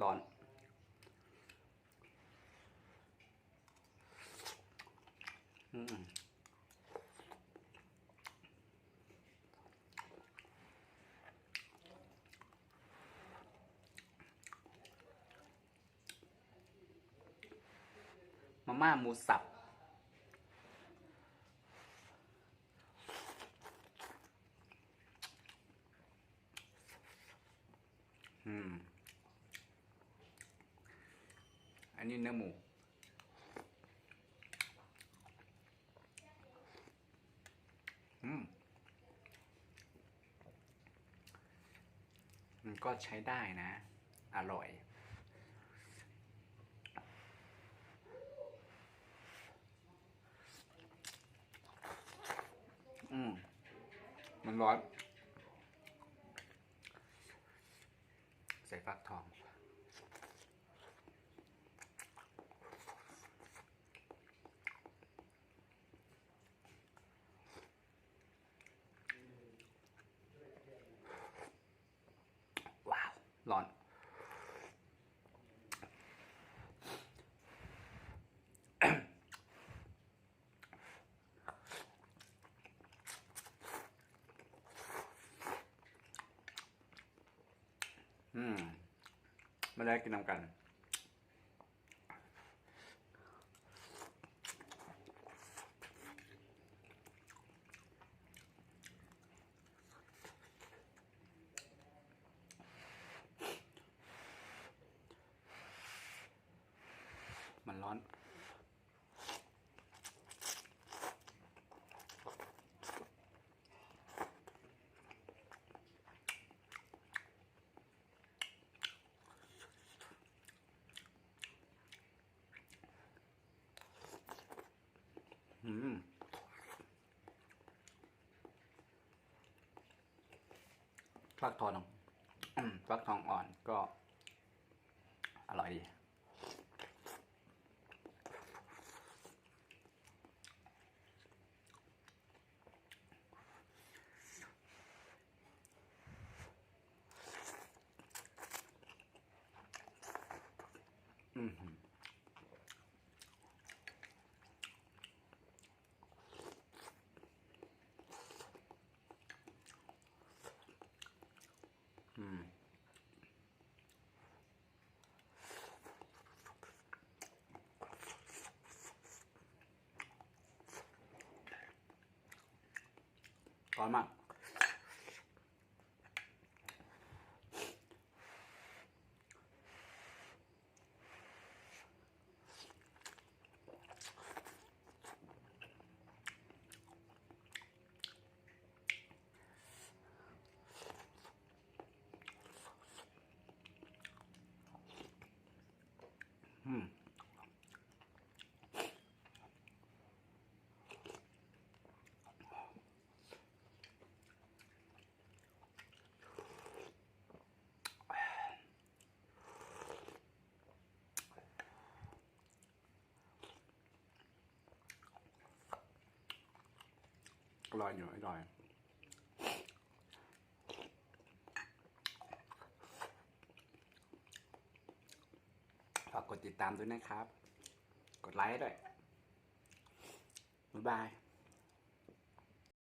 ຮ້ອນ. ອືມ ມາມ່າໝູສັບ. ອືມ ອັນນີ້ເນື້ອໝູ. ອືມ ມັນກໍໃຊ້ໄດ້ນະ ອະລ່ອຍ. ອືມ ມັນຮ້ອນ. ໃສ່ຟັກທອງ. ວ້າວ ຮ້ອນ. ອືມ ມາເດີ ກິນນຳກັນ. ມັນຮ້ອນ. ອືມ ຟັກທອງ ອືມ ຟັກທອງອ່ອນກໍອະລ່ອຍດີ. ອືມ ອືມ. ຮ້ອນມາກ. ອືມ ອະລ່ອຍຢູ່ ອະລ່ອຍ. ຝາກກົດຕິດຕາມດ້ວຍນະຄັບ ກົດໄລດ້ວຍ. ບາຍບາຍ.